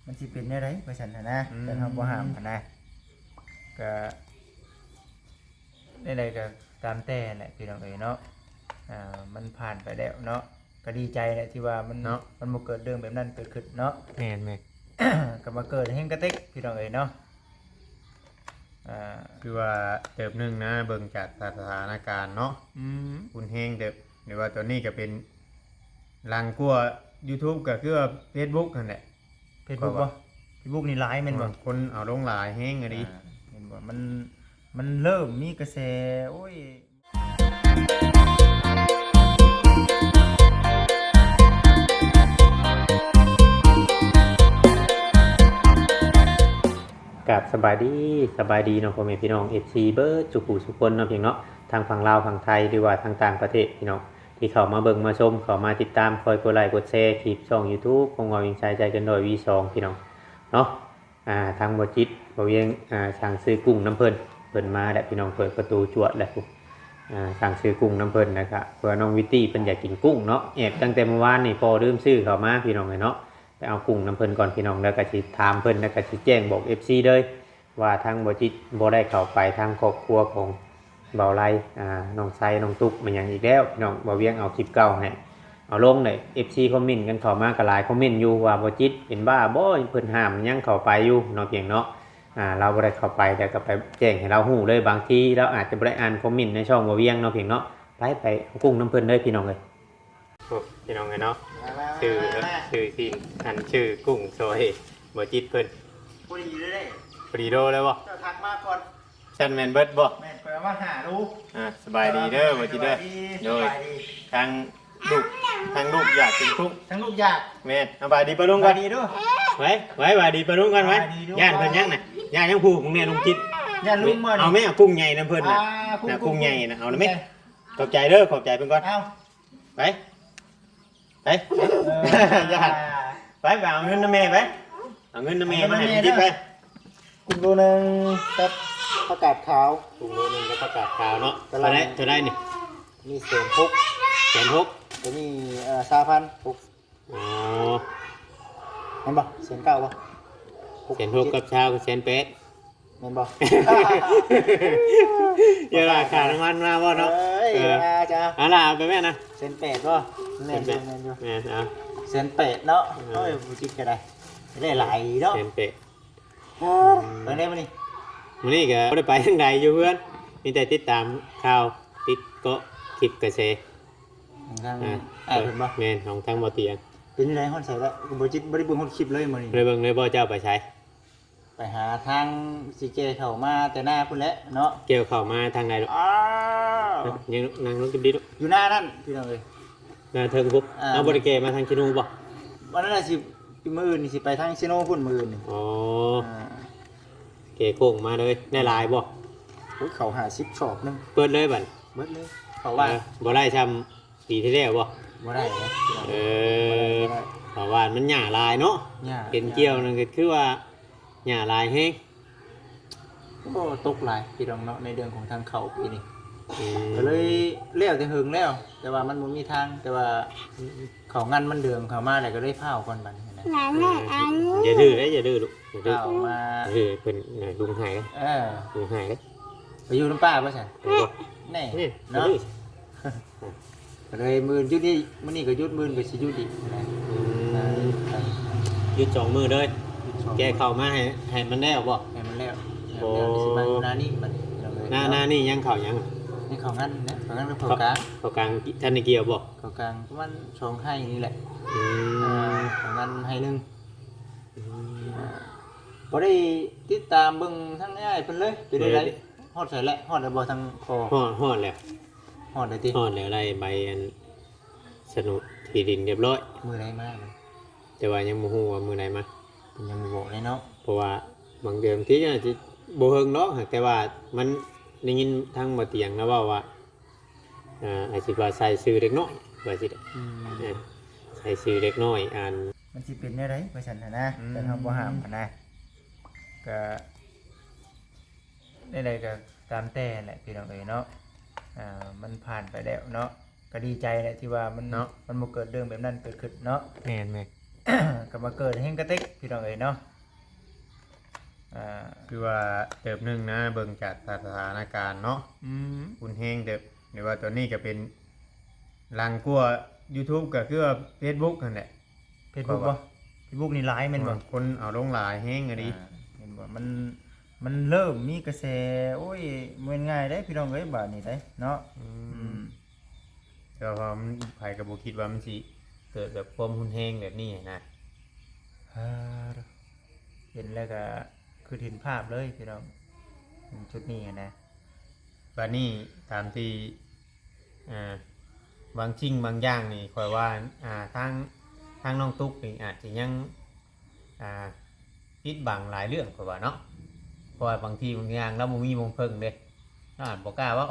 ມັນຊິເປັນແນວໃດວ່າຊັ້ນຫັ້ນນະ ອືມ ຄັນເຮົາບໍ່ຫ້າມຫັ້ນນະ ກະ ແນວໃດກະຕາມແຕ່ແຫຼະພີ່ນ້ອງເອີຍເນາະ ອ່າ ມັນຜ່ານໄປແລ້ວເນາະ ກະດີໃຈແຫຼະທີ່ວ່າມັນ ເນາະ ມັນບໍ່ເກີດເລື່ອງແບບນັ້ນເກີດຂຶ້ນເນາະ ແມ່ນໆ ກະມາເກີດແຮງກະເຕັກພີ່ນ້ອງເອີຍເນາະ ອ່າ ຄືວ່າເຕີບໜຶ່ງນະ ເບິ່ງຈາກສະຖານະການເນາະ ອືມ ຮຸນແຮງເຕີບ ຫຼືວ່າຕອນນີ້ກະເປັນ ຫຼັງກວ່າຢູທູບກະຄືວ່າເຟສບຸກຫັ້ນແຫຼະ ເຟສບຸກບໍ່? ເຟສບຸກນີ້ຫຼາຍແມ່ນບໍ່? ຄົນເອົາລົງຫຼາຍແຮງອີ່ຫຼີ ອ່າ ແມ່ນບໍ່? ມັນ ມັນເລີ່ມມີກະແສ ໂອ້ຍ ກາບສະບາຍດີ ສະບາຍດີເນາະ ພໍ່ແມ່ພີ່ນ້ອງ ເອັຟຊີ ເບິດສູ່ຜູ້ສູ່ຄົນເນາະ ພີ່ນ້ອງເນາະ ທັງຝັ່ງລາວ ຝັ່ງໄທ ຫຼືວ່າທາງຕ່າງປະເທດ ພີ່ນ້ອງ ທີ່ເຂົ້າມາເບິ່ງມາຊົມ ເຂົ້າມາຕິດຕາມ ຄອຍກົດໄລກົດແຊ ຄລິບຊ່ອງຢູທູບຂອງເວົ້າຫຍັງຊາຍໃຈເກີນຮ້ອຍ ວີສອງ ພີ່ນ້ອງເນາະ ອ່າ ທາງບໍ່ຈິດ ບໍ່ວຽງ ອ່າ ສັ່ງຊື້ກຸ້ງນຳເພິ່ນ ເພິ່ນມາແລ້ວ ພີ່ນ້ອງ ເປີດປະຕູຈວດແລ້ວ ອ່າ ສັ່ງຊື້ກຸ້ງນຳເພິ່ນ ແລ້ວກະເພື່ອນ້ອງວິດຕີ້ເພິ່ນຢາກກິນກຸ້ງເນາະ ແອບຕັ້ງແຕ່ມື້ວານນີ້ ພໍລືມຊື້ເຂົ້າມາ ພີ່ນ້ອງເອີຍເນາະ ໄປເອົາກຸ້ງນຳເພິ່ນກ່ອນ ພີ່ນ້ອງ ແລ້ວກະຊິຖາມເພິ່ນ ແລ້ວກະຊິແຈ້ງບອກເອັຟຊີເລີຍ ວ່າທາງບໍ່ຈິດບໍ່ໄດ້ເຂົ້າໄປ ທາງຄອບຄົວຂອງບ່າວໄລ ອ່າ ນ້ອງໄຊ ນ້ອງຕຸກ ແມ່ນຫຍັງອີກແລ້ວ ພີ່ນ້ອງ ບ່າວວຽງເອົາຄລິບເກົ່າໃຫ້ເອົາລົງເລີຍ ເອັຟຊີ ຄອມເມັນກັນເຂົ້າມາກະຫຼາຍຄອມເມັນຢູ່ ວ່າບໍ່ຈິດເປັນບ້າບໍ່ ເພິ່ນຫ້າມຍັງເຂົ້າໄປຢູ່ເນາະ ພຽງເນາະ ອ່າ ລາວບໍ່ໄດ້ເຂົ້າໄປ ແຕ່ກະໄປແຈ້ງໃຫ້ລາວຮູ້ເລີຍ ບາງທີລາວອາດຈະບໍ່ໄດ້ອ່ານຄອມເມັນໃນຊ່ອງບ່າວວຽງເນາະ ພຽງເນາະ ໄປ ໄປເອົາກຸ້ງນຳເພິ່ນເລີຍ ພີ່ນ້ອງເອີຍ. ໂອ້ ພີ່ນ້ອງເອີຍເນາະ ມາ ມາ ຊື້ ມາ ຊື້ຊີ້ນ ອັນ ຊື້ກຸ້ງຊ່ອຍບໍ່ຈິດເພິ່ນ ພໍດີເລີຍເດ້ ພໍດີໂລເລີຍບໍ່? ເຈົ້າທັກມາກ່ອນ ຊັ້ນແມ່ນເບິດບໍ່? ແມ່ນ ຂ້ອຍເອົາມາຫ້າໂລ ອ່າ ສະບາຍດີເດີ ສະບາຍດີ ບໍ່ຈິດເດີ ສະບາຍດີ ໂດຍ ທັງລູກ ທັງລູກຢາກກິນກຸ້ງ ທັງລູກຢາກ ແມ່ນ ສະບາຍດີປ້າລຸງກ່ອນ ສະບາຍດີເດີ ໄວ້ ໄວ້ ສະບາຍດີປ້າລຸງກ່ອນ ໄວ້ ສະບາຍດີ ຢ້ານເພິ່ນຫຍັງນະ ຢ້ານຫຍັງຜູ້ຂອງແມ່ລຸງຈິດ ຢ້ານລຸງບໍ່ນີ້ ເອົາແມ່ ເອົາກຸ້ງໃຫຍ່ນຳເພິ່ນນະ ນະ ກຸ້ງໃຫຍ່ນະ ເອົານະແມ່ ຂອບໃຈເດີ ຂອບໃຈເພິ່ນກ່ອນ ເອົາ ໄປ ໄປ ເອີ ໄປ ໄປເອົາເງິນນຳແມ່ໄປ ເອົາເງິນນຳແມ່ມາໃຫ້ ເອົາເງິນນຳແມ່ ໄປ ກຸ້ງໂລໜຶ່ງກັບຜັກກາດຂາວ ກຸ້ງໂລໜຶ່ງກັບຜັກກາດຂາວເນາະ ກຳລັງ ເທົ່າໃດ ເທົ່າໃດນີ້? ນີ້ແສນຫົກ ແສນຫົກ ຕົວນີ້ ເອີ ຊາວພັນ ຫົກ ອໍ ແມ່ນບໍ່? ແສນເກົ້າບໍ່? ແສນຫົກກັບຊາວກະແສນແປດ ແມ່ນບໍ່? ຢ່າວ່າຄ່ານ້ຳມັນມາບໍ່ເນາະ ເອີຍ ເອີ ວ່າຈະ ອັນລະເອົາໄປແມ່ນະ ແສນແປດບໍ່? ແມ່ນຢູ່ ແມ່ນຢູ່ ແມ່ນ ເອົາ ແສນແປດເນາະ ເອີ ໂອ້ຍ ບໍ່ຈິດກະໄດ້ ໄດ້ຫຼາຍເນາະ ແສນແປດ ເອີ ອືມ ໄປໄດ້ມື້ນີ້ ມື້ນີ້ກະບໍ່ໄດ້ໄປທາງໃດ ຢູ່ເຮືອນ ມີແຕ່ຕິດຕາມຂ່າວ ຕິດເກາະຄລິບກະແສ ຂອງທາງ ອ່າ ອ້າຍເພິ່ນບໍ່? ແມ່ນ ຂອງທາງບໍ່ຕຽງ ເປັນຈັ່ງໃດຮອດໃສລະ? ບໍ່ຈິດ ບໍ່ໄດ້ເບິ່ງຮອດຄລິບເລີຍມື້ນີ້ ບໍ່ໄດ້ເບິ່ງເລີຍບໍ່? ເຈົ້າໄປໃສ? ໄປຫາທາງຊິແກ່ເຂົ້າມາແຕ່ນາພຸ້ນແຫຼະເນາະ ແກ່ເຂົ້າມາທາງໃດລູກ? ອ້າວ ຍັງນັ່ງລົງກິນດີລູກ ຢູ່ນານັ້ນພີ່ນ້ອງເອີຍ ນາເທິງພຸ້ນ ອ່າ ເຮົາບໍ່ໄດ້ແກ່ມາທາງຊິໂນບໍ່? ວັນນັ້ນລະຊິ ມື້ອື່ນຊິໄປທາງຊິໂນພຸ້ນ ມື້ອື່ນນີ້ ອໍ ອ່າ ແກ່ໂຄ້ງມາເລີຍ ໄດ້ຫຼາຍບໍ່? ໂອ້ຍ ເຂົ້າຫ້າສິບສອບໜຶ່ງ ເບິດເລີຍບັດ ເບິດເລີຍ ເຂົ້າວ່າ ເອີ ບໍ່ໄດ້ຊ່ຳ ປີທີ່ແລ້ວບໍ່? ບໍ່ໄດ້ເດ້ ເອີ ບໍ່ໄດ້ ບໍ່ໄດ້ ເພາະວ່າມັນຫຍ້າຫຼາຍເນາະ ຫຍ້າ ເຫັນກ່ຽວນັ້ນກະຄືວ່າຫຍ້າຫຼາຍແຮງ ໂອ້ ຕົກຫຼາຍພີ່ນ້ອງເນາະ ໃນເລື່ອງຂອງທາງເຂົ້າປີນີ້ ອືມ ກະເລີຍແລ້ວແຕ່ເຫິງແລ້ວ ແຕ່ວ່າມັນບໍ່ມີທາງ ແຕ່ວ່າ ອືມ ເຂົ້າງັນມັນເດືອງເຂົ້າມາແລ້ວກະເລີຍພ້າວກ່ອນບັດນີ້ນະ ເອີ ຢ່າດື້ເດ້ ຢ່າດື້ລູກ ຢ່າດື້ ພ້າວມາ ເອີ ເພິ່ນ ລຸງໄຫ້ ເອີ ລຸງໄຫ້ເດ້ ໄປຢູ່ນຳປ້າບໍ່ຊັ້ນ? ບໍ່ ແນ່ ນີ້ ເນາະ ກະເລີຍມື້ຢຸດນີ້ ມື້ນີ້ກະຢຸດ ມື້ອື່ນກະຊິຢຸດອີກນະ ອືມ ອ່າ ຢຸດສອງມື້ເລີຍ ຢຸດສອງ ແກ່ເຂົ້າມາໃຫ້ ໃຫ້ມັນແລ້ວບໍ່? ໃຫ້ມັນແລ້ວ ໂອ້ ແລ້ວຊິມາຢູ່ນານີ້ບັດນີ້ ໜ້າ ໜ້ານີ້ຍັງເຂົ້າຫຍັງ? ຍັງເຂົ້າງັນນະ ເຂົ້າງັນກັບເຂົ້າກາງ ເຂົ້າກາງທັນໄດ້ກ່ຽວບໍ່? ເຂົ້າກາງປະມານສອງໄຮ່ນີ້ແຫຼະ ອືມ ອ່າ ເຂົ້າງັນໄຮ່ໜຶ່ງ ອືມ ອ່າ ບໍ່ໄດ້ຕິດຕາມເບິ່ງທາງອ້າຍເພິ່ນເລີຍ ເປັນຈັ່ງໃດ? ຮອດໃສແລ້ວ? ຮອດແລ້ວບໍ່ທາງພໍ່? ຮອດ ຮອດແລ້ວ ຮອດແລ້ວຕິ? ຮອດແລ້ວ ໄດ້ໃບອັນສະໂໜດທີ່ດິນຮຽບຮ້ອຍ ມື້ໃດມາ? ແຕ່ວ່າຍັງບໍ່ຮູ້ວ່າມື້ໃດມາ ເພິ່ນຍັງບໍ່ບອກເລີຍເນາະ ເພາະວ່າບາງເທື່ອບາງທີອາດຈະບໍ່ເຖິງດອກ ແຕ່ວ່າມັນໄດ້ຍິນທາງບໍ່ຕຽງລາວເວົ້າວ່າ ອ່າ ອາດຊິວ່າໃສ່ຊື່ເດັກນ້ອຍ ວ່າຊິ ອືມ ເອີ ໃສ່ຊື່ເດັກນ້ອຍ ອັນ ມັນຊິເປັນແນວໃດວ່າຊັ້ນຫັ້ນນະ ອືມ ຄັນເຮົາບໍ່ຫ້າມຫັ້ນນະ ກະ ແນວໃດກະຕາມແຕ່ແຫຼະພີ່ນ້ອງເອີຍເນາະ ອ່າ ມັນຜ່ານໄປແລ້ວເນາະ ກະດີໃຈແຫຼະທີ່ວ່າມັນ ເນາະ ມັນບໍ່ເກີດເລື່ອງແບບນັ້ນເກີດຂຶ້ນເນາະ ແມ່ນໆ ກໍມາເກີດແຮງກະເຕັກ ພີ່ນ້ອງເອີຍເນາະ. ອ່າ ຄືວ່າເຕີບໜຶ່ງນະ ເບິ່ງຈາກສະຖານະການເນາະ ອືມ ຮຸນແຮງເຕີບ. ຫຼືວ່າຕອນນີ້ກໍເປັນຫຼັງກວ່າ YouTube ກໍຄືວ່າ Facebook ຫັ້ນແຫຼະ. Facebook ບໍ່? Facebook ນີ້ຫຼາຍແມ່ນບໍ່? ຄົນເອົາລົງຫຼາຍແຮງອີ່ຫຼີ. ອ່າ ແມ່ນບໍ່? ມັນ ມັນເລີ່ມມີກະແສ ໂອ້ຍ ບໍ່ແມ່ນງ່າຍເດ້ພີ່ນ້ອງເອີຍ ບາດນີ້ເດ້ເນາະ. ອືມ ອືມ ແຕ່ວ່າມັນ ໃຜກໍບໍ່ຄິດວ່າມັນຊິເກີດແບບຄວາມຮຸນແຮງແບບນີ້ນະ. ເຫັນແລ້ວກໍຄືເຫັນພາບເລີຍພີ່ນ້ອງ ຈຸດນີ້ນະ. ບາດນີ້ຕາມທີ່ ອ່າ ບາງສິ່ງບາງຢ່າງນີ້ ຂ້ອຍວ່າ ອ່າ ທາງ ທາງນ້ອງຕຸກນີ້ອາດຈະຍັງ ອ່າ ປິດບັງຫຼາຍເລື່ອງ ຂ້ອຍວ່າເນາະ. ເພາະວ່າບາງທີບາງຢ່າງລາວບໍ່ມີວງເພິ່ງເດ້ ລາວອາດບໍ່ກ້າເວົ້າ.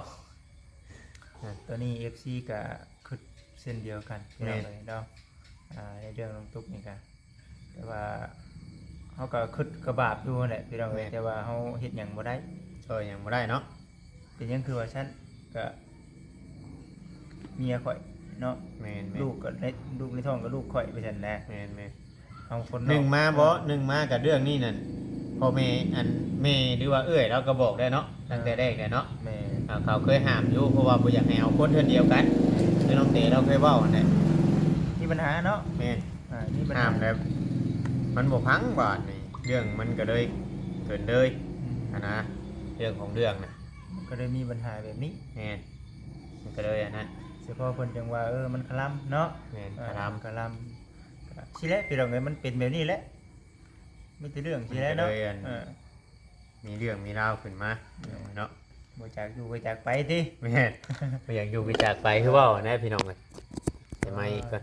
ອ່າ ຕົວນີ້ ເອັຟຊີ ກໍຄິດເຊັ່ນດຽວກັນ ແມ່ນ ພີ່ນ້ອງເອີຍເນາະ. ອ່າ ໃນເລື່ອງນ້ອງຕຸກນີ້ກໍ ແຕ່ວ່າເຮົາກໍຄິດກະບາບຢູ່ຫັ້ນແຫຼະພີ່ນ້ອງເອີຍ ແມ່ນ ແຕ່ວ່າເຮົາເຮັດຫຍັງບໍ່ໄດ້ ຊ່ອຍຫຍັງບໍ່ໄດ້ເນາະ. ເປັນຫຍັງຄືວ່າຊັ້ນ? ກະເມຍຂ້ອຍເນາະ ແມ່ນໆ ລູກກໍໃນ ລູກໃນທ້ອງກໍລູກຂ້ອຍ ວ່າຊັ້ນນະ. ແມ່ນໆ ເຮົາຄົນນອກ ໜຶ່ງມາບໍ່ ເອີ ໜຶ່ງມາກະເລື່ອງນີ້ນັ້ນ ພໍ່ແມ່ ອັນແມ່ ຫຼືວ່າເອື້ອຍລາວກໍບອກແລ້ວເນາະ ຕັ້ງແຕ່ແລກແລ້ວເນາະ. ແມ່ນ ອ່າ ເຂົາເຄີຍຫ້າມຢູ່ ເພາະວ່າບໍ່ຢາກໃຫ້ເອົາຄົນເຮືອນດຽວກັນ ຄືນ້ອງເຕລາວເຄີຍເວົ້າຫັ້ນແຫຼະ. ມີບັນຫາເນາະ ແມ່ນ ອ່າ ມີບັນຫາ ຫ້າມແລ້ວມັນບໍ່ຟັງ ບາດນີ້ເລື່ອງມັນກໍເລີຍເກີນເລີຍ ອືມ ຫັ້ນນະ. ເລື່ອງຂອງເລື່ອງນະ ມັນກໍເລີຍມີບັນຫາແບບນີ້. ແມ່ນ ມັນກໍເລີຍອັນນັ້ນ ສະເພາະເພິ່ນຈັ່ງວ່າ ເອີ ມັນຄະລຳເນາະ. ແມ່ນ ເອີ ຄະລຳ ຄະລຳ ຊິແຫຼະ ພີ່ນ້ອງເອີຍ ມັນເປັນແບບນີ້ແຫຼະ ມີແຕ່ເລື່ອງຊິແຫຼະເນາະ. ມັນກໍເລີຍອັນ ເອີ ມີເລື່ອງມີລາວຂຶ້ນມາ ແມ່ນ ເນາະ ບໍ່ຢາກຢູ່ກໍຢາກໄປຕິ. ແມ່ນ ບໍ່ຢາກຢູ່ກໍຢາກໄປ ຄືເວົ້າຫັ້ນແຫຼະພີ່ນ້ອງເອີຍ. ໄປໃໝ່ອີກກ່ອນ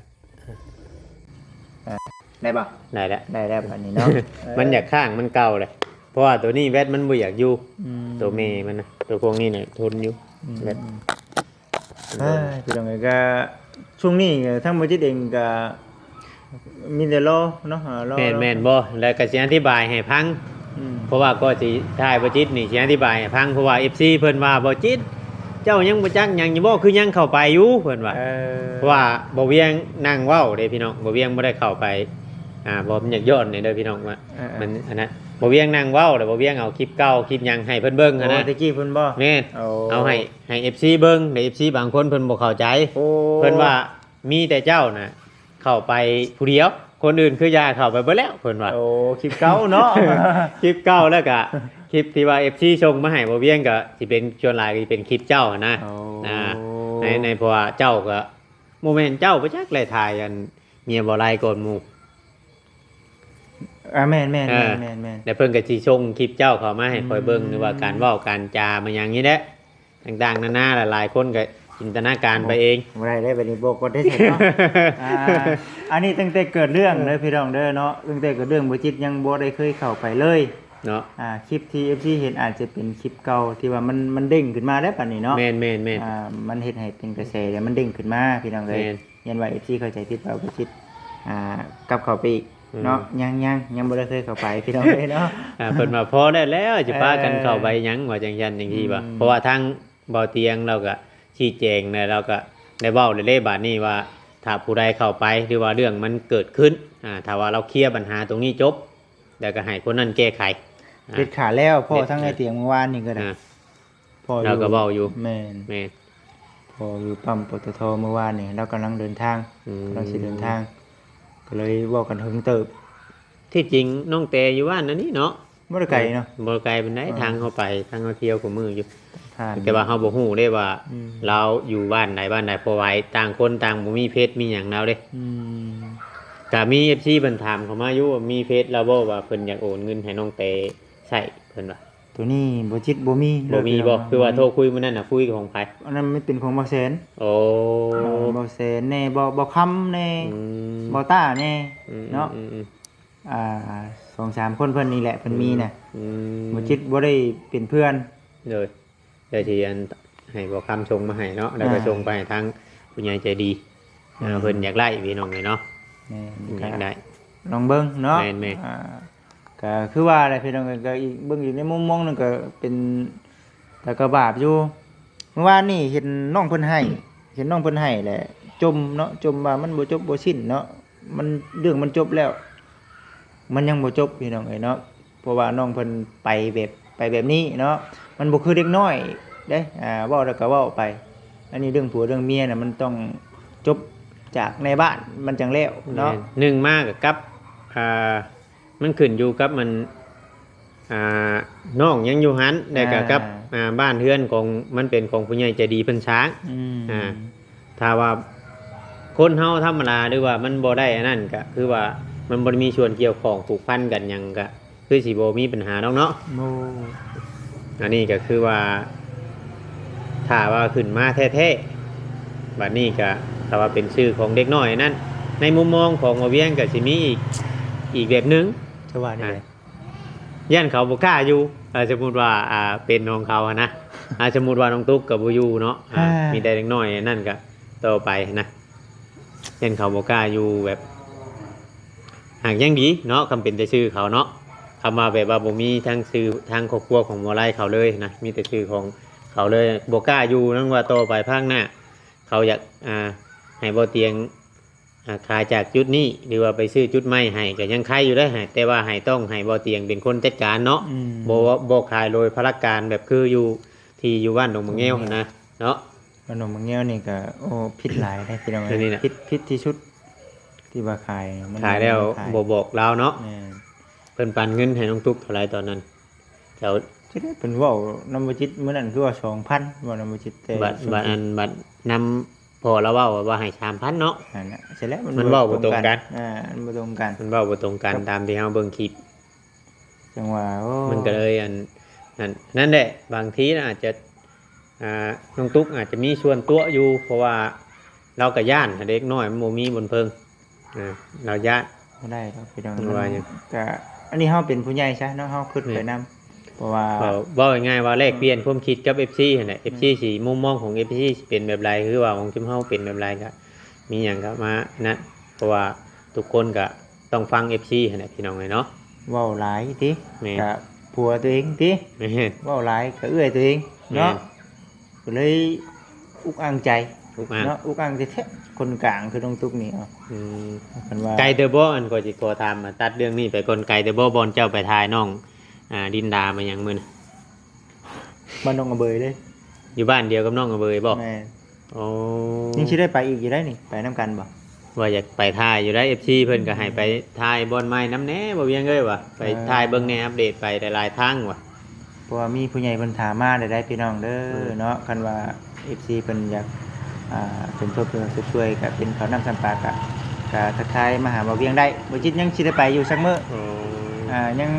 ອ່າ ໄດ້ບໍ່? ໄດ້ແລ້ວ ໄດ້ແລ້ວບາດນີ້ເນາະ. ມັນຢາກຄ້າງ ມັນເກົ່າແຫຼະ ເພາະວ່າໂຕນີ້ແບັດມັນບໍ່ຢາກຢູ່. ອືມ ໂຕແມ່ມັນນະ ໂຕພວກນີ້ນະທົນຢູ່ ອືມ ແບັດ ອືມ. ເອີຍ ພີ່ນ້ອງເອີຍ ກະຊ່ວງນີ້ທາງບໍ່ຈິດເອງກະມີແຕ່ລໍເນາະ ລໍ ແມ່ນ ລໍ ແມ່ນບໍ່ ແລ້ວກະຊິອະທິບາຍໃຫ້ຟັງ ອືມ ເພາະວ່າກໍຊິຖ່າຍບໍ່ຈິດນີ້ຊິອະທິບາຍໃຫ້ຟັງ ເພາະວ່າເອັຟຊີເພິ່ນວ່າ ບໍ່ຈິດ ເຈົ້າຍັງບໍ່ຈັກຫຍັງຢູ່ບໍ່ ຄືຍັງເຂົ້າໄປຢູ່ ເພິ່ນວ່າ. ເອີ ເພາະວ່າບໍ່ວຽງນັ່ງເວົ້າເດ້ພີ່ນ້ອງ ບໍ່ວຽງບໍ່ໄດ້ເຂົ້າໄປ ອ່າ ບໍ່ ມັນຢາກຍ້ອນນີ້ເດີພີ່ນ້ອງວ່າ ເອີໆ ມັນອັນນັ້ນ ບໍ່ວຽງນັ່ງເວົ້າ ແລ້ວບໍ່ວຽງເອົາຄລິບເກົ່າຄລິບຫຍັງໃຫ້ເພິ່ນເບິ່ງຫັ້ນນະ. ໂອ້ ແຕ່ກີ້ເພິ່ນບໍ່? ແມ່ນ ໂອ້ ເອົາໃຫ້ ໃຫ້ເອັຟຊີເບິ່ງ ແຕ່ເອັຟຊີບາງຄົນເພິ່ນບໍ່ເຂົ້າໃຈ. ໂອ້ ເພິ່ນວ່າມີແຕ່ເຈົ້ານະເຂົ້າໄປຜູ້ດຽວ ຄົນອື່ນຄືຢ່າເຂົ້າໄປເບິດແລ້ວ ເພິ່ນວ່າ. ໂອ້ ຄລິບເກົ່າເນາະ ຄລິບເກົ່າ ແລ້ວກະຄລິບທີ່ວ່າເອັຟຊີສົ່ງມາໃຫ້ບໍ່ວຽງ ກະຊິເປັນ ສ່ວນຫຼາຍກະຊິເປັນຄລິບເຈົ້າຫັ້ນນະ. ໂອ້ ອ່າ ໃນ ໃນ ເພາະວ່າເຈົ້າກະ ບໍ່ແມ່ນເຈົ້າບໍ່ຈັກແຫຼະ ຖ່າຍອັນເມຍບໍ່ໄລ່ກ່ອນໝູ່. ອ່າ ແມ່ນໆໆໆ ແລ້ວເພິ່ນກໍຊິສົ່ງຄລິບເຈົ້າເຂົ້າມາໃຫ້ຂ້ອຍເບິ່ງ ອືມ ຫຼືວ່າການເວົ້າການຈາມາຫຍັງນີ້ແຫຼະ ຕ່າງໆນານາ ຫຼາຍໆຄົນກໍຈິນຕະນາການໄປເອງ. ບໍ່ໄດ້ເດ້ ບັດນີ້ບອກກ່ອນເດ້ເນາະ. ອ່າ ອັນນີ້ຕັ້ງແຕ່ເກີດເລື່ອງເດີ ເອີ ພີ່ນ້ອງເດີເນາະ ຕັ້ງແຕ່ເກີດເລື່ອງ ບໍ່ຈິດຍັງບໍ່ໄດ້ເຄີຍເຂົ້າໄປເລີຍເນາະ. ອ່າ ຄລິບທີ່ເອັຟຊີເຫັນອາດຈະເປັນຄລິບເກົ່າ ທີ່ວ່າມັນ ມັນເດ້ງຂຶ້ນມາແລ້ວບັດນີ້ເນາະ. ແມ່ນໆໆ ອ່າ ມັນເຮັດໃຫ້ເປັນກະແສ ແລ້ວມັນເດ້ງຂຶ້ນມາ ພີ່ນ້ອງເອີຍ. ແມ່ນ ຢ້ານວ່າເອັຟຊີເຂົ້າໃຈຜິດວ່າບໍ່ຈິດ ອ່າ ກັບເຂົ້າໄປອີກເນາະ. ອືມ ຍັງ ຍັງ ຍັງບໍ່ໄດ້ເຄີຍເຂົ້າໄປ ພີ່ນ້ອງເອີຍເນາະ. ອ່າ ເພິ່ນວ່າພໍແລ້ວ ແລ້ວຈະພາກັນເຂົ້າໄປຫຍັງ ເອີ ວ່າຈັ່ງຊັ້ນຈັ່ງຊີ້ວ່າ. ອືມ ເພາະວ່າທາງບ່າວຕຽງລາວກໍຊີ້ແຈງແລ້ວ ລາວກໍໄດ້ເວົ້າແລ້ວເດ້ ບາດນີ້ວ່າຖ້າຜູ້ໃດເຂົ້າໄປ ຫຼືວ່າເລື່ອງມັນເກີດຂຶ້ນ ອ່າ ຖ້າວ່າລາວເຄລຍບັນຫາຕົງນີ້ຈົບ ແລ້ວກໍໃຫ້ຄົນນັ້ນແກ້ໄຂ ອ່າ ເດັດຂາດແລ້ວ. ເພາະທັງ ເດັດຂາດ ອ້າຍຕຽງມື້ວານນີ້ກໍໄດ້ ອ່າ ພໍຢູ່ ລາວກໍເວົ້າຢູ່. ແມ່ນ ແມ່ນ ພໍຢູ່ປ້ຳ ປຕທ ມື້ວານນີ້ ລາວກຳລັງເດີນທາງ ອືມ ກຳລັງຊິເດີນທາງ ກໍເລີຍເວົ້າກັນເຖິງເຕີບ. ທີ່ຈິງນ້ອງແຕຢູ່ບ້ານອັນນີ້ເນາະ ບໍ່ໄດ້ໄກເນາະ ບໍ່ໄດ້ໄກປານໃດ. ອ່າ ທາງເຮົາໄປ ທາງເຮົາທ່ຽວຄູ່ມື້ຢູ່ ຜ່ານ ແຕ່ວ່າເຮົາບໍ່ຮູ້ເດ້ວ່າ ອືມ ລາວຢູ່ບ້ານໃດ ບ້ານໃດ ເພາະວ່າຕ່າງຄົນຕ່າງບໍ່ມີເຟສມີຫຍັງລາວເດ້. ອືມ ກະມີເອັຟຊີເພິ່ນຖາມເຂົ້າມາຢູ່ວ່າ ມີເຟສລາວບໍ່ ວ່າເພິ່ນຢາກໂອນເງິນໃຫ້ນ້ອງແຕໃຊ້ ເພິ່ນວ່າ. ໂຕນີ້ບໍ່ຈິດບໍ່ມີ ບໍ່ມີບໍ່? ຄືວ່າໂທຄຸຍມື້ນັ້ນນະ ຄຸຍຂອງໃຜ? ອັນນັ້ນມັນເປັນຂອງບ່າວແສນ. ໂອ້ ເອີ ບ່າວແສນແດ່ ບ່າວ ບ່າວຄຳແດ່ ອືມ ບ່າວຕ້າແດ່ ອືມ ເນາະ ອືມ ອືມ ອ່າ ສອງສາມຄົນເພິ່ນນີ້ແຫຼະ ເພິ່ນມີນະ. ອືມ ບໍ່ຈິດບໍ່ໄດ້ເປັນເພື່ອນ ໂດຍ ແລ້ວທີ່ອັນໃຫ້ບ່າວຄຳສົ່ງມາໃຫ້ເນາະ ແລ້ວກໍ ອ່າ ສົ່ງໄປໃຫ້ທາງຜູ້ໃຫຍ່ໃຈດີ ອ່າ ເພິ່ນຢາກໄດ້ ພີ່ນ້ອງເອີຍເນາະ. ແມ່ນ ເພິ່ນຢາກໄດ້ ລອງເບິ່ງເນາະ. ແມ່ນໆ ອ່າ ກໍຄືວ່າແຫຼະ ພີ່ນ້ອງເອີຍ ກໍອີກ ເບິ່ງອີກໃນມຸມມອງໜຶ່ງກໍເປັນຕາກະບາບຢູ່. ເມື່ອວານນີ້ເຫັນນ້ອງເພິ່ນໄຫ້ ເຫັນນ້ອງເພິ່ນໄຫ້ແຫຼະ ຈົ່ມເນາະ ຈົ່ມວ່າມັນບໍ່ຈົບບໍ່ສິ້ນເນາະ. ມັນ ເລື່ອງມັນຈົບແລ້ວ ມັນຍັງບໍ່ຈົບພີ່ນ້ອງເອີຍເນາະ. ເພາະວ່ານ້ອງເພິ່ນໄປແບບ ໄປແບບນີ້ເນາະ ມັນບໍ່ຄືເດັກນ້ອຍເດ້. ອ່າ ເວົ້າແລ້ວກໍເວົ້າໄປ ອັນນີ້ເລື່ອງຜົວເລື່ອງເມຍນະ ມັນຕ້ອງຈົບຈາກໃນບ້ານມັນຈັ່ງແລ້ວເນາະ. ແມ່ນ ໜຶ່ງມາກໍກັບ ອ່າ ມັນຂຶ້ນຢູ່ກັບມັນ ອ່າ ນ້ອງຍັງຢູ່ຫັ້ນ ແລ້ວກໍກັບ ອ່າ ອ່າ ບ້ານເຮືອນຂອງ ມັນເປັນຂອງຜູ້ໃຫຍ່ໃຈດີເພິ່ນສ້າງ. ອືມ ອ່າ ຖ້າວ່າຄົນເຮົາທຳມະດາ ຫຼືວ່າມັນບໍ່ໄດ້ອັນນັ້ນ ກໍຄືວ່າມັນບໍ່ໄດ້ມີສ່ວນກ່ຽວຂ້ອງຜູກພັນກັນຫຍັງ ກໍຄືຊິບໍ່ມີບັນຫາດອກເນາະ. ໂອ້ ອັນນີ້ກໍຄືວ່າ ຖ້າວ່າຂຶ້ນມາແທ້ໆ ບັດນີ້ກໍຖ້າວ່າເປັນຊື່ຂອງເດັກນ້ອຍນັ້ນ ໃນມຸມມອງຂອງບ່າວວຽງກໍຊິມີອີກ ອີກແບບໜຶ່ງ ຈະວ່າແນວໃດ? ອ່າ ຢ້ານເຂົາບໍ່ກ້າຢູ່ ເອີ ສົມມຸດວ່າ ອ່າ ເປັນຂອງເຂົາຫັ້ນນະ ອ່າ ສົມມຸດວ່ານ້ອງຕຸກກໍບໍ່ຢູ່ເນາະ ອ່າ ອ່າ ມີແຕ່ເດັກນ້ອຍນັ້ນກໍຕໍ່ໄປຫັ້ນນະ ຢ້ານເຂົາບໍ່ກ້າຢູ່ ແບບ ຫາກຍັງດີເນາະ ຄຳເປັນແຕ່ຊື່ເຂົາເນາະ ຄຳວ່າແບບວ່າບໍ່ມີທັງຊື່ທາງຄອບຄົວຂອງໝໍໄລເຂົາເລີຍນະ ມີແຕ່ຊື່ຂອງເຂົາເລີຍ ບໍ່ກ້າຢູ່ນຳ ວ່າຕໍ່ໄປພາກໜ້າເຂົາຢາກ ອ່າ ໃຫ້ບໍ່ຕຽງ ອ່າ ຂາຍຈາກຈຸດນີ້ ຫຼືວ່າໄປຊື້ຈຸດໃໝ່ໃຫ້ ກໍຍັງໄຄຢູ່ເດ້ ແຕ່ວ່າໃຫ້ ຕ້ອງໃຫ້ບໍ່ຕຽງເປັນຄົນຈັດການເນາະ. ອືມ ບໍ່ ບໍ່ຂາຍໂດຍພະລະການ ແບບຄືຢູ່ ທີ່ຢູ່ບ້ານດົງມະແງວຫັ້ນນະເນາະ. ບ້ານດົງມະແງວນີ້ກໍ ໂອ້ ຜິດຫຼາຍເດ້ພີ່ນ້ອງເອີຍ ນີ້ແຫຼະ ຜິດ ຜິດທີ່ສຸດ ທີ່ວ່າຂາຍ ມັນຂາຍແລ້ວ ຂາຍ ບໍ່ບອກລາວເນາະ. ແມ່ນ ເພິ່ນປັນເງິນໃຫ້ນ້ອງຕຸກເທົ່າໃດຕອນນັ້ນ? ເຈົ້າ ຈະໄດ້ເພິ່ນເວົ້ານຳບໍ່ຈິດມື້ນັ້ນ ຄືວ່າສອງພັນ ເວົ້ານຳບໍ່ຈິດ ແຕ່ບັດ ບັດອັນ ບັດນຳພໍ່ລາວເວົ້າວ່າໃຫ້ສາມພັນເນາະ. ນັ້ນນະ ເສັດແລ້ວມັນ ມັນເວົ້າບໍ່ຕົງກັນ ບໍ່ຕົງກັນ ອ່າ ມັນບໍ່ຕົງກັນ ມັນເວົ້າບໍ່ຕົງກັນ ກັບ ຕາມທີ່ເຮົາເບິ່ງຄລິບ ຈັ່ງວ່າ ໂອ້ ມັນກໍເລີຍອັນ ນັ້ນ ນັ້ນແຫຼະ ບາງທີນະອາດຈະ ອ່າ ນ້ອງຕຸກອາດຈະມີສ່ວນຕົວະຢູ່ ເພາະວ່າລາວກໍຢ້ານ ເດັກນ້ອຍມັນບໍ່ມີບົນເພິ່ງ ອ່າ ລາວຢ້ານ ບໍ່ໄດ້ດອກພີ່ນ້ອງ ເພິ່ນວ່າຫຍັງ ມັນກະ ອັນນີ້ເຮົາເປັນຜູ້ໃຫຍ່ຊະເນາະ ເຮົາຄິດໄປນຳ ແມ່ນ ເພາະວ່າ ເວົ້າ ເວົ້າງ່າຍໆວ່າແລກປ່ຽນຄວາມຄິດກັບເອັຟຊີຫັ້ນແຫຼະ ເອັຟຊີ ຊິ ມຸມມອງຂອງເອັຟຊີຊິເປັນແບບໃດ ຄືວ່າຂອງຊຸມເຮົາເປັນແບບໃດ ກະມີຫຍັງກະມານັ້ນ ເພາະວ່າທຸກຄົນກະຕ້ອງຟັງເອັຟຊີຫັ້ນແຫຼະ ພີ່ນ້ອງເອີຍເນາະ. ເວົ້າຫຼາຍຕິ ແມ່ນ ກະຜົວຕົວເອງຕິ ແມ່ນ ເວົ້າຫຼາຍກະເອື້ອຍຕົວເອງເນາະ ແມ່ນ ກໍເລີຍອຸກອັ່ງໃຈ ອຸກອັ່ງ ເນາະ ອຸກອັ່ງແທ້ໆ ຄົນກາງຄືນ້ອງຕຸກນີ້ ອືມ ຄັນວ່າ ໄກເຕີບບໍ່? ອັນ ຂ້ອຍຊິຂໍຖາມ ມາຕັດເລື່ອງນີ້ໄປກ່ອນ ໄກເຕີບບໍ່ ບ່ອນເຈົ້າໄປຖ່າຍນ້ອງ ອ່າ ລິນດາມາຫຍັງມື້ນັ້ນ? ບ້ານໜອງອະເບີຍເດ້ ຢູ່ບ້ານດຽວກັບໜອງອະເບີຍບໍ່? ແມ່ນ ໂອ້ ຍັງຊິໄດ້ໄປອີກຢູ່ໄດ໋ນີ້ ໄປນຳກັນບໍ່? ວ່າຢາກໄປຖ່າຍຢູ່ໄດ໋ ເອັຟຊີເພິ່ນກໍໃຫ້ໄປ ອືມ ຖ່າຍບ່ອນໃໝ່ນຳແດ່ ບໍ່ວຽງເອີຍວ່າ ໄປ ເອີ ຖ່າຍເບິ່ງແດ່ ອັບເດດໄປຫຼາຍໆທາງວ່າ ເພາະວ່າມີຜູ້ໃຫຍ່ເພິ່ນຖາມມາໄດ້ ໄດ້ພີ່ນ້ອງເດີ ອືມ ເນາະ ຄັນວ່າເອັຟຊີເພິ່ນຢາກ ອ່າ ສົມທົບ ຫຼືວ່າຊົດຊ່ວຍ ກໍເປັນເຂົ້ານ້ຳຊຳປາ ກໍ ກໍທັກທາຍມາຫາບ່າວວຽງໄດ້ ບໍ່ຈິດຍັງຊິໄດ້ໄປຢູ່ຈັກມື້ ໂອ້ ອ່າ ຍັ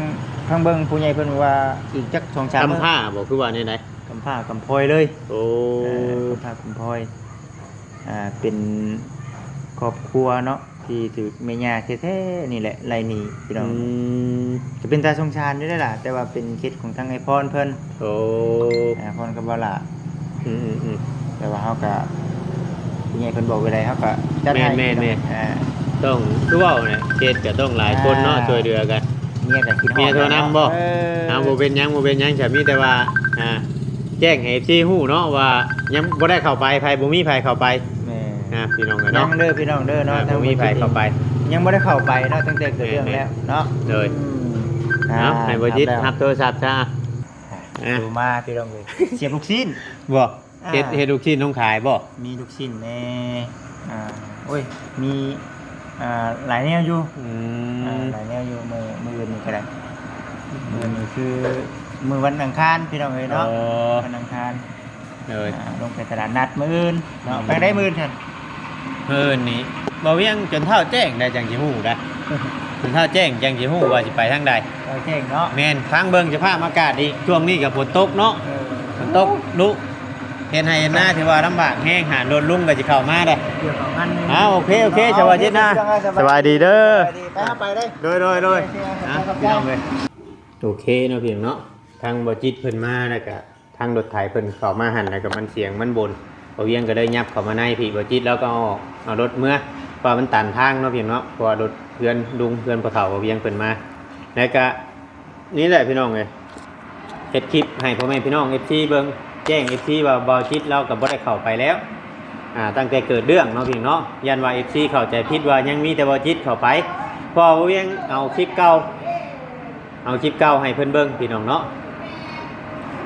ງຟັງເບິ່ງ ຜູ້ໃຫຍ່ເພິ່ນວ່າອີກຈັກສອງສາມມື້ ກຳພ້າບໍ່ ຄືວ່າແນວໃດ? ກຳພ້າກຳພອຍເລີຍ ໂອ້ ເອີ ກຳພ້າກຳພອຍ ອ່າ ເປັນຄອບຄົວເນາະ ທີ່ຖືກແມ່ຍ່າແທ້ໆນີ້ແຫຼະໄລ່ໜີພີ່ນ້ອງ ອືມ ກໍເປັນຕາສົງສານຢູ່ເດ້ລະ ແຕ່ວ່າເປັນເຂດຂອງທາງໄອ້ພອນເພິ່ນ ໂອ້ ອ່າ ພອນກັບບໍ່ຫຼ້າ ອືມໆໆ ແຕ່ວ່າເຮົາກໍ ຜູ້ໃຫຍ່ເພິ່ນບອກແນວໃດເຮົາກໍຈັດໃຫ້ ແມ່ນໆໆ ອ່າ ຕ້ອງ ຄືເວົ້າແຫຼະ ເຂດກໍຕ້ອງຫຼາຍຄົນເນາະ ອ່າ ຊ່ວຍເຫຼືອກັນ ເມຍກໍຄິດຮອດ ເມຍໂທນຳບໍ່? ເອີ ອ່າ ບໍ່ເປັນຫຍັງ ບໍ່ເປັນຫຍັງ ກໍມີແຕ່ວ່າ ອ່າ ແຈ້ງໃຫ້ເອັຟຊີຮູ້ເນາະວ່າ ຍັງບໍ່ໄດ້ເຂົ້າໄປ ໃຜ ບໍ່ມີໃຜເຂົ້າໄປ ແມ່ນ ອ່າ ພີ່ນ້ອງເອີຍເນາະ ຍັງເດີພີ່ນ້ອງເດີເນາະ ອ່າ ທາງ ບໍ່ມີໃຜເຂົ້າໄປ ຍັງບໍ່ໄດ້ເຂົ້າໄປເນາະ ຕັ້ງແຕ່ເກີດເລື່ອງແລ້ວເນາະ ໂດຍ ອືມ ອ່າ ເອົາ ໃຫ້ບ່າວຈິດຮັບໂທລະສັບຊະ ອ່າ ອ່າ ໂທມາພີ່ນ້ອງເອີຍ ສຽບລູກຊີ້ນ ບໍ່? ອ່າ ເຮັດ ເຮັດລູກຊີ້ນຂາຍບໍ່? ມີລູກຊີ້ນແດ່ ອ່າ ໂອ້ຍ ມີ ອ່າ ຫຼາຍແນວຢູ່ ອືມ ອ່າ ຫຼາຍແນວຢູ່ ມື້ ມື້ອື່ນນີ້ກໍໄດ້ ອືມ ມື້ອື່ນນີ້ຄືມື້ວັນອັງຄານພີ່ນ້ອງເອີຍເນາະ ເອີ ວັນອັງຄານ ໂດຍ ອ່າ ລົງໄປຕະຫຼາດນັດມື້ອື່ນເນາະ ອືມ ໄປໄດ້ມື້ອື່ນຊັ້ນ ມື້ອື່ນນີ້ ບໍ່ວຽງຈົນເຊົ້າແຈ້ງໄດ໋ ຈັ່ງຊິຮູ້ໄດ໋ ຈົນເຊົ້າແຈ້ງຈັ່ງຊິຮູ້ວ່າຊິໄປທາງໃດ ເຊົ້າແຈ້ງເນາະ ແມ່ນ ຟັງເບິ່ງສະພາບອາກາດອີກ ຊ່ວງນີ້ກໍຝົນຕົກເນາະ ເອີ ຝົນຕົກດຸ ເຮັດໄຮ່ເຮັດນາຖືວ່າລຳບາກແຮງ ຫາລົດລຸງກໍຊິເຂົ້າມາໄດ໋ ເອີ ໂອເຄ ໂອເຄ ສະບາຍດີນະ ສະບາຍດີເດີ ສະບາຍດີ ໄປ ເຮົາໄປເດີ ໂດຍ ໂດຍ ໂດຍ ໂອເຄ ນະ ພີ່ນ້ອງເອີຍ ໂອເຄເນາະ ພີ່ນ້ອງເນາະ ທາງບໍ່ຈິດເພິ່ນມາ ແລ້ວກໍທາງລົດໄຖເພິ່ນເຂົ້າມາຫັ້ນ ແລ້ວກໍມັນສຽງມັນບົ່ນ ບ່າວວຽງກໍເລີຍຫຍັບເຂົ້າມາໃນພີ້ ບໍ່ຈິດລາວກໍເອົາ ເອົາລົດເມືອ ເພາະວ່າມັນຕັນທາງເນາະ ພີ່ນ້ອງເນາະ ເພາະວ່າລົດເຮືອນລຸງເຮືອນພໍ່ເຖົ້າບ່າວວຽງເພິ່ນມາ ແລ້ວກໍ ນີ້ແຫຼະພີ່ນ້ອງເອີຍ ເຮັດຄລິບໃຫ້ພໍ່ແມ່ພີ່ນ້ອງເອັຟຊີເບິ່ງ ແຈ້ງເອັຟຊີວ່າບ່າວຈິດລາວກໍບໍ່ໄດ້ເຂົ້າໄປແລ້ວ ອ່າ ຕັ້ງແຕ່ເກີດເລື່ອງເນາະພີ່ນ້ອງເນາະ. ຢ້ານວ່າເອັຟຊີເຂົ້າໃຈຜິດວ່າຍັງມີແຕ່ບໍ່ຈິດເຂົ້າໄປ ເພາະວ່າວຽງເອົາຄລິບເກົ່າ ເອົາຄລິບເກົ່າໃຫ້ເພິ່ນເບິ່ງພີ່ນ້ອງເນາະ.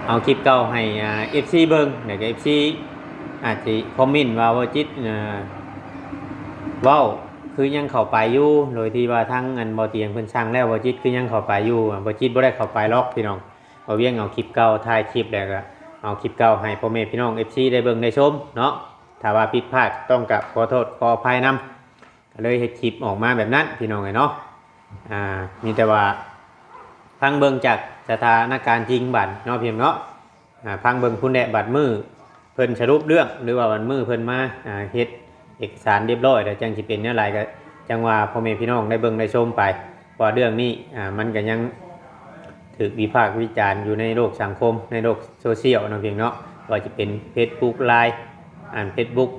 ເອົາຄລິບເກົ່າໃຫ້ ອ່າ ເອັຟຊີເບິ່ງ ແລ້ວກໍເອັຟຊີອາດຊິຄອມເມັນວ່າບໍ່ຈິດ ອ່າ ເວົ້າຄືຍັງເຂົ້າໄປຢູ່ ໂດຍທີ່ວ່າທາງອັນບໍ່ຕຽງເພິ່ນສັ່ງແລ້ວ ບໍ່ຈິດຄືຍັງເຂົ້າໄປຢູ່. ບໍ່ຈິດບໍ່ໄດ້ເຂົ້າໄປຫຼອກພີ່ນ້ອງ. ເອົາວຽງເອົາຄລິບເກົ່າ ຖ່າຍຄລິບແລ້ວກໍເອົາຄລິບເກົ່າໃຫ້ພໍ່ແມ່ພີ່ນ້ອງເອັຟຊີໄດ້ເບິ່ງໄດ້ຊົມເນາະ. ຖ້າວ່າຜິດພາດຕ້ອງກະຂໍໂທດຂໍອະໄພນຳ ກໍເລີຍເຮັດຄລິບອອກມາແບບນັ້ນພີ່ນ້ອງເອີຍເນາະ. ອ່າ ມີແຕ່ວ່າຟັງເບິ່ງຈາກສະຖານະການຈິງບາດເນາະ ພີ່ນ້ອງເນາະ. ອ່າ ຟັງເບິ່ງພຸ້ນແຫຼະ ບາດມື້ເພິ່ນສະຫຼຸບເລື່ອງ ຫຼືວ່າບາດມື້ເພິ່ນມາ ອ່າ ເຮັດເອກະສານຮຽບຮ້ອຍແລ້ວ ຈັ່ງຊິເປັນແນວໃດ ກໍຈັ່ງວ່າພໍ່ແມ່ພີ່ນ້ອງໄດ້ເບິ່ງໄດ້ຊົມໄປ ເພາະວ່າເລື່ອງນີ້ ອ່າ ມັນກໍຍັງຖືກວິພາກວິຈານຢູ່ໃນໂລກສັງຄົມ ໃນໂລກໂຊຊຽວເນາະ ພີ່ນ້ອງເນາະ. ບໍ່ວ່າຈະເປັນເຟສບຸກ ລາຍ ອັນ ເຟສບຸກ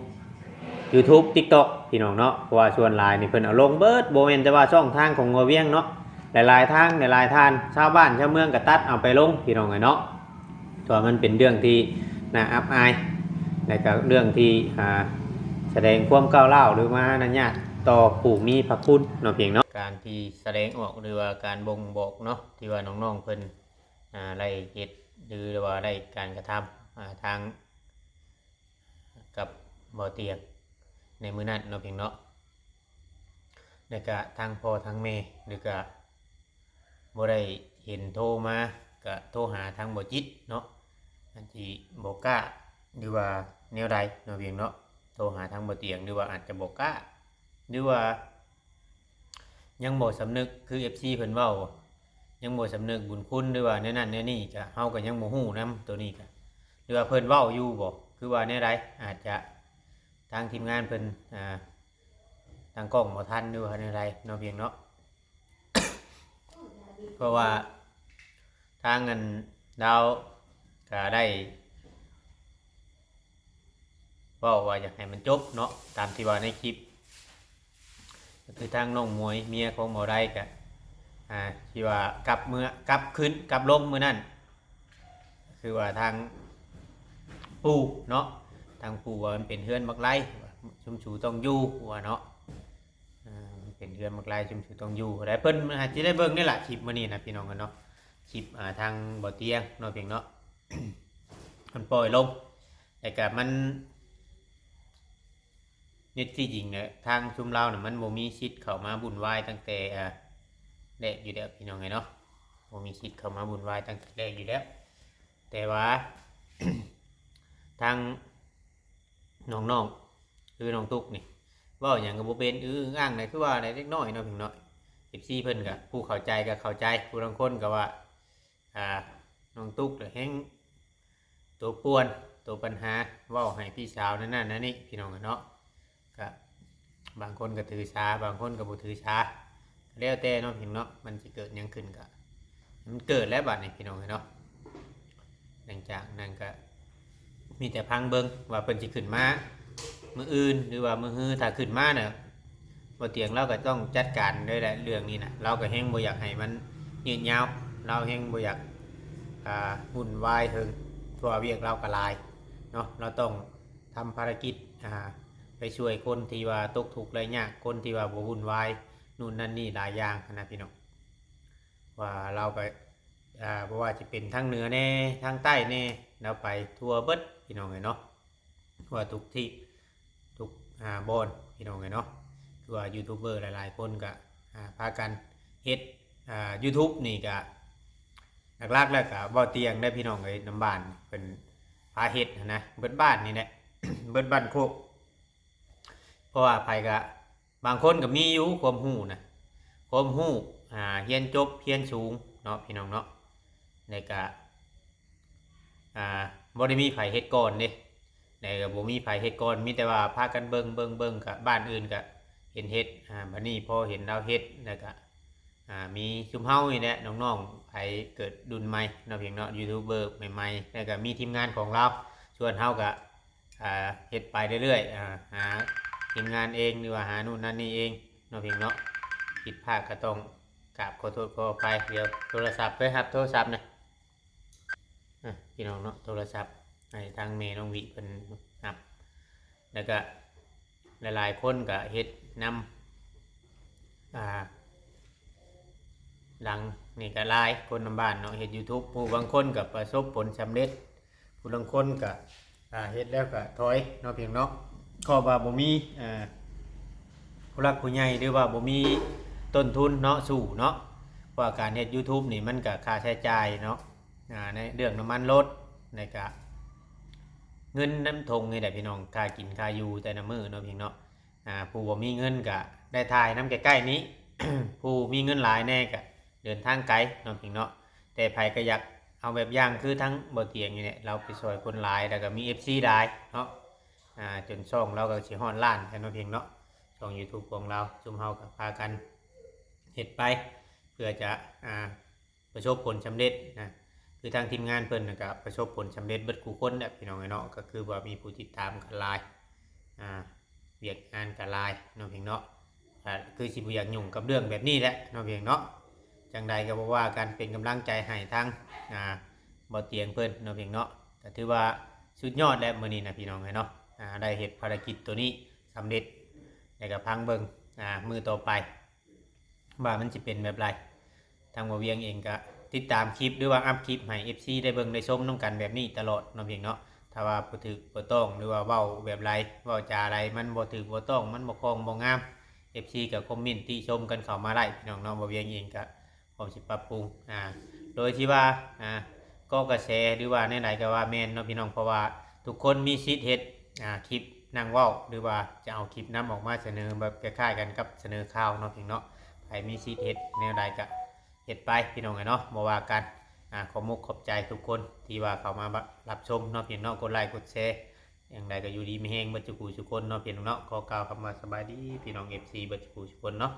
ຢູທູບ ຕິກຕັອກ ພີ່ນ້ອງເນາະ. ເພາະວ່າສ່ວນຫຼາຍນີ້ເພິ່ນເອົາລົງເບິດ ບໍ່ແມ່ນແຕ່ວ່າຊ່ອງທາງຂອງງໍວຽງເນາະ ຫຼາຍໆທາງ ຫຼາຍໆທ່ານ ຊາວບ້ານຊາວເມືອງກໍຕັດເອົາໄປລົງ ພີ່ນ້ອງເອີຍເນາະ. ເພາະວ່າມັນເປັນເລື່ອງທີ່ໜ້າອັບອາຍ ແລະກໍເລື່ອງທີ່ ອ່າ ສະແດງຄວາມກ້າວຮ້າວ ຫຼືມານະຍາດຕໍ່ຜູ້ມີພະຄຸນເນາະ ພີ່ນ້ອງເນາະ. ການທີ່ສະແດງອອກ ຫຼືວ່າການບົ່ງບອກເນາະ ທີ່ວ່ານ້ອງໆເພິ່ນ ອ່າ ໄດ້ເຮັດ ຫຼືວ່າໄດ້ການກະທຳ ອ່າ ທາງ ກັບບໍ່ຕຽງໃນມື້ນັ້ນເນາະ ພີ່ນ້ອງເນາະ. ແລ້ວກະທາງພໍ່ທາງແມ່ ຫຼືກະບໍ່ໄດ້ເຫັນໂທມາ ກະໂທຫາທາງບໍ່ຈິດເນາະ ອາດຊິບໍ່ກ້າ ຫຼືວ່າແນວໃດເນາະ ພີ່ນ້ອງເນາະ. ໂທຫາທາງບໍ່ຕຽງ ຫຼືວ່າອາດຈະບໍ່ກ້າ ຫຼືວ່າ ຍັງບໍ່ສຳນຶກຄືເອັຟຊີເພິ່ນເວົ້າ ຍັງບໍ່ສຳນຶກບຸນຄຸນ ຫຼືວ່າແນວນັ້ນແນວນີ້ ກະເຮົາກໍຍັງບໍ່ຮູ້ນຳໂຕນີ້ ກະ ຫຼືວ່າເພິ່ນເວົ້າຢູ່ບໍ່ ຄືວ່າແນວໃດ. ອາດຈະທາງທີມງານເພິ່ນ ອ່າ ຕັ້ງກ້ອງບໍ່ທັນ ຫຼືວ່າແນວໃດເນາະ ພີ່ນ້ອງເນາະ. ເພາະວ່າທາງອັນລາວກໍໄດ້ ເວົ້າວ່າຢາກໃຫ້ມັນຈົບເນາະ ຕາມທີ່ວ່າໃນຄລິບ ກໍຄືທາງນ້ອງໝວຍເມຍຂອງບໍ່ໄດ້ກະ ອ່າ ທີ່ວ່າກັບເມືອ ກັບຄືນ ກັບລົງມື້ນັ້ນ ຄືວ່າທາງປູ່ເນາະ ທາງປູ່ວ່າມັນເປັນເຮືອນບັກໄລ ຊຸມຊູຕ້ອງຢູ່ວ່າເນາະ. ອ່າ ມັນເປັນເຮືອນບັກໄລ ຊຸມຊູຕ້ອງຢູ່ ແລະເພິ່ນອາດຊິໄດ້ເບິ່ງນີ້ລະ ຄລິບມື້ນີ້ນະ ພີ່ນ້ອງເອີຍເນາະ. ຄລິບ ອ່າ ທາງບໍ່ຕຽງເນາະ ພີ່ນ້ອງເນາະ ເພິ່ນປ່ອຍລົງ ແລ້ວກະມັນ ເນັດທີ່ຈິງນະ ທາງຊຸມລາວນະ ມັນບໍ່ມີສິດເຂົ້າມາວຸ່ນວາຍຕັ້ງແຕ່ ອ່າ ແລກຢູ່ແລ້ວ ພີ່ນ້ອງເອີຍເນາະ. ບໍ່ມີສິດເຂົ້າມາວຸ່ນວາຍຕັ້ງແຕ່ແລກຢູ່ແລ້ວ ແຕ່ວ່າ ທາງນ້ອງໆ ຄືນ້ອງຕຸກນີ້ ເວົ້າຫຍັງກໍບໍ່ເປັນ ອຶງອຶງອັ່ງໃດ ຄືວ່າໃດ ເດັກນ້ອຍເນາະ ພີ່ນ້ອງເນາະ. ເອັຟຊີເພິ່ນກໍ ຜູ້ເຂົ້າໃຈກໍເຂົ້າໃຈ ຜູ້ລາງຄົນກໍວ່າ ອ່າ ນ້ອງຕຸກແລ້ວແຮງ ຕົວປ່ວນ ຕົວປັນຫາ ເວົ້າໃຫ້ພີ່ສາວນັ້ນນັ້ນນັ້ນນີ້ ພີ່ນ້ອງເນາະ. ກະບາງຄົນກໍຖືສາ ບາງຄົນກໍບໍ່ຖືສາ ແລ້ວແຕ່ເນາະ ພີ່ນ້ອງເນາະ. ມັນຊິເກີດຫຍັງຂຶ້ນກະໃຫ້ມັນເກີດແຫຼະບາດນີ້ ພີ່ນ້ອງເນາະ. ຫຼັງຈາກນັ້ນກະມີແຕ່ຟັງເບິ່ງວ່າເພິ່ນຊິຂຶ້ນມາມື້ອື່ນ ຫຼືວ່າມື້ຮື ຖ້າຂຶ້ນມານະ ບໍ່ຕຽງລາວກໍຕ້ອງຈັດການເລີຍແຫຼະເລື່ອງນີ້ນະ. ລາວກໍແຮງບໍ່ຢາກໃຫ້ມັນຍືດຍາວ ລາວແຮງບໍ່ຢາກ ອ່າ ວຸ່ນວາຍເຖິງ ເພາະວ່າວຽກລາວກໍຫຼາຍເນາະ. ລາວຕ້ອງທຳພາລະກິດ ອ່າ ໄປຊ່ວຍຄົນທີ່ວ່າຕົກທຸກໄດ້ຍາກ ຄົນທີ່ວ່າບໍ່ວຸ່ນວາຍນູ່ນນັ້ນນີ້ຫຼາຍຢ່າງຫັ້ນນະ ພີ່ນ້ອງ. ວ່າລາວໄປ ອ່າ ບໍ່ວ່າຈະເປັນທາງເໜືອແດ່ ທາງໃຕ້ແດ່ ລາວໄປທົ່ວເບິດ ພີ່ນ້ອງເອີຍເນາະ. ວ່າທຸກທີ່ ທຸກ ອ່າ ບ່ອນ ພີ່ນ້ອງເອີຍເນາະ. ຄືວ່າຢູທູບເບີຫຼາຍໆຄົນກະ ອ່າ ພາກັນເຮັດ ອ່າ ຢູທູບນີ້ກະ ຫຼັກໆແລ້ວກະບໍ່ຕຽງໄດ້ ພີ່ນ້ອງເອີຍ. ນຳບ້ານເພິ່ນພາເຮັດຫັ້ນນະ ເບິດບ້ານນີ້ແຫຼະ ເບິດບ້ານໂຄກ. ເພາະວ່າໃຜກະ ບາງຄົນກໍມີຢູ່ຄວາມຮູ້ນະ ຄວາມຮູ້ ອ່າ ຮຽນຈົບຮຽນສູງເນາະ ພີ່ນ້ອງເນາະ. ແລ້ວກະ ອ່າ ບໍ່ໄດ້ມີໃຜເຮັດກ່ອນເດ້ ແລ້ວກໍບໍ່ມີໃຜເຮັດກ່ອນ ມີແຕ່ວ່າພາກັນເບິ່ງ ເບິ່ງ ເບິ່ງ ກະບ້ານອື່ນກະເຫັນເຮັດ ອ່າ ບາດນີ້ພໍເຫັນລາວເຮັດ ແລ້ວກະ ອ່າ ມີຊຸມເຮົານີ້ແຫຼະ ນ້ອງໆ ໃຜເກີດລຸ້ນໃໝ່ເນາະ ພີ່ນ້ອງເນາະ ຢູທູບເບີໃໝ່ໆ ແລ້ວກະມີທີມງານຂອງລາວ ສ່ວນເຮົາກະ ອ່າ ເຮັດໄປເລື້ອຍໆ ອ່າ ຫາທີມງານເອງ ຫຼືວ່າຫານູ່ນນັ້ນນີ້ເອງເນາະ ພີ່ນ້ອງເນາະ. ຜິດພາດກໍຕ້ອງກາບຂໍໂທດຂໍອະໄພ. ດຽວໂທລະສັບ ໄປຮັບໂທລະສັບນະ ອ່ະ ພີ່ນ້ອງເນາະ ໂທລະສັບໃຫ້ທາງແມ່ນ້ອງວິເພິ່ນຮັບ. ແລ້ວກະຫຼາຍໆຄົນກະເຮັດນຳ ອ່າ ຫຼັງນີ້ກະຫຼາຍຄົນນຳບ້ານເນາະ ເຮັດ YouTube ຜູ້ບາງຄົນກະປະສົບຜົນສຳເລັດ ຜູ້ລາງຄົນກະ ອ່າ ເຮັດແລ້ວກະຖອຍເນາະ ພຽງເນາະ ເພາະວ່າບໍ່ມີ ອ່າ ຜູ້ຫຼັກຜູ້ໃຫຍ່ ຫຼືວ່າບໍ່ມີຕົ້ນທຶນເນາະ ສູ້ເນາະ ເພາະວ່າການເຮັດ YouTube ນີ້ມັນກະຄ່າໃຊ້ຈ່າຍເນາະ ອ່າ ໃນເລື່ອງນ້ຳມັນລົດ ແລ້ວກະເງິນນຳຖົງນີ້ແຫຼະ ພີ່ນ້ອງ ຄ່າກິນຄ່າຢູ່ແຕ່ລະມື້ເນາະ ພຽງເນາະ ອ່າ ຜູ້ບໍ່ມີເງິນກະໄດ້ຖ່າຍນຳໃກ້ໆນີ້ ຜູ້ມີເງິນຫຼາຍແດ່ກະເດີນທາງໄກເນາະ ພຽງເນາະ ແຕ່ໃຜກະຢາກເອົາແບບຢ່າງຄືທາງບໍ່ຕຽງນີ້ແຫຼະ ລາວໄປຊ່ອຍຄົນຫຼາຍ ແລ້ວກະມີ ເອັຟຊີ ຫຼາຍເນາະ ອ່າ ຈົນຊ່ອງລາວກະຊິຮອດລ້ານແລ້ວເນາະ ພຽງເນາະ ຊ່ອງ YouTube ຂອງລາວ ຊຸມເຮົາກະພາກັນເຮັດໄປ ເພື່ອຈະ ອ່າ ປະສົບຜົນສຳເລັດນະ ຄືທາງທີມງານເພິ່ນນະກະປະສົບຜົນສຳເລັດເບິດຄູ່ຄົນແຫຼະ ພີ່ນ້ອງເອີຍເນາະ ກະຄືວ່າມີຜູ້ຕິດຕາມກັນຫຼາຍ ອ່າ ວຽກງານກະຫຼາຍເນາະ ພຽງເນາະ ກະຄືຊິບໍ່ຢາກຫຍຸ້ງກັບເລື່ອງແບບນີ້ແຫຼະເນາະ ພຽງເນາະ ຈັ່ງໃດກະບໍ່ວ່າກັນ ເປັນກຳລັງໃຈໃຫ້ທາງ ອ່າ ບໍ່ຕຽງເພິ່ນເນາະ ພຽງເນາະ ກະຖືວ່າສຸດຍອດແລ້ວມື້ນີ້ນະ ພີ່ນ້ອງເອີຍເນາະ ອ່າ ໄດ້ເຮັດພາລະກິດໂຕນີ້ສຳເລັດ ແລ້ວກະຟັງເບິ່ງ ອ່າ ມື້ຕໍ່ໄປ ວ່າມັນຊິເປັນແບບໃດ ທາງບໍ່ວຽງເອງກະຕິດຕາມຄລິບ ຫຼືວ່າອັບຄລິບໃຫ້ ເອັຟຊີ ໄດ້ເບິ່ງໄດ້ຊົມນຳກັນແບບນີ້ຕະຫຼອດເນາະ ພຽງເນາະ ຖ້າວ່າບໍ່ຖືກບໍ່ຕ້ອງ ຫຼືວ່າເວົ້າແບບໃດ ເວົ້າຈາໃດມັນບໍ່ຖືກບໍ່ຕ້ອງ ມັນບໍ່ຄ່ອງບໍ່ງາມ ເອັຟຊີ ກະຄອມເມັນຕິຊົມກັນເຂົ້າມາໄດ້ ພີ່ນ້ອງເນາະ ບໍ່ວຽງເອງກະພ້ອມຊິປັບປຸງ ອ່າ ໂດຍທີ່ວ່າ ອ່າ ກໍກະແສ ຫຼືວ່າແນວໃດກະວ່າແມ່ນເນາະ ພີ່ນ້ອງ ເພາະວ່າທຸກຄົນມີສິດເຮັດ ອ່າ ຄລິບນັ່ງເວົ້າ ຫຼືວ່າຈະເອົາຄລິບນຳອອກມາສະເໜີ ແບບຄ້າຍໆກັນກັບສະເໜີຂ່າວເນາະ ພຽງເນາະ ໃຜມີສິດເຮັດແນວໃດກະເຮັດໄປ ພີ່ນ້ອງເອີຍເນາະ ບໍ່ວ່າກັນ ອ່າ ຂອບມຸກຂອບໃຈທຸກຄົນທີ່ວ່າເຂົ້າມາຮັບຊົມເນາະ ພຽງເນາະ ກົດໄລກົດແຊ ຢ່າງໃດກະຢູ່ດີມີແຮງເບິດສູ່ຜູ້ສູ່ຄົນເນາະ ພຽງເນາະ ຂໍກ່າວຄຳວ່າສະບາຍດີ ພີ່ນ້ອງ ເອັຟຊີ ເບິດສູ່ຜູ້ສູ່ຄົນເນາະ.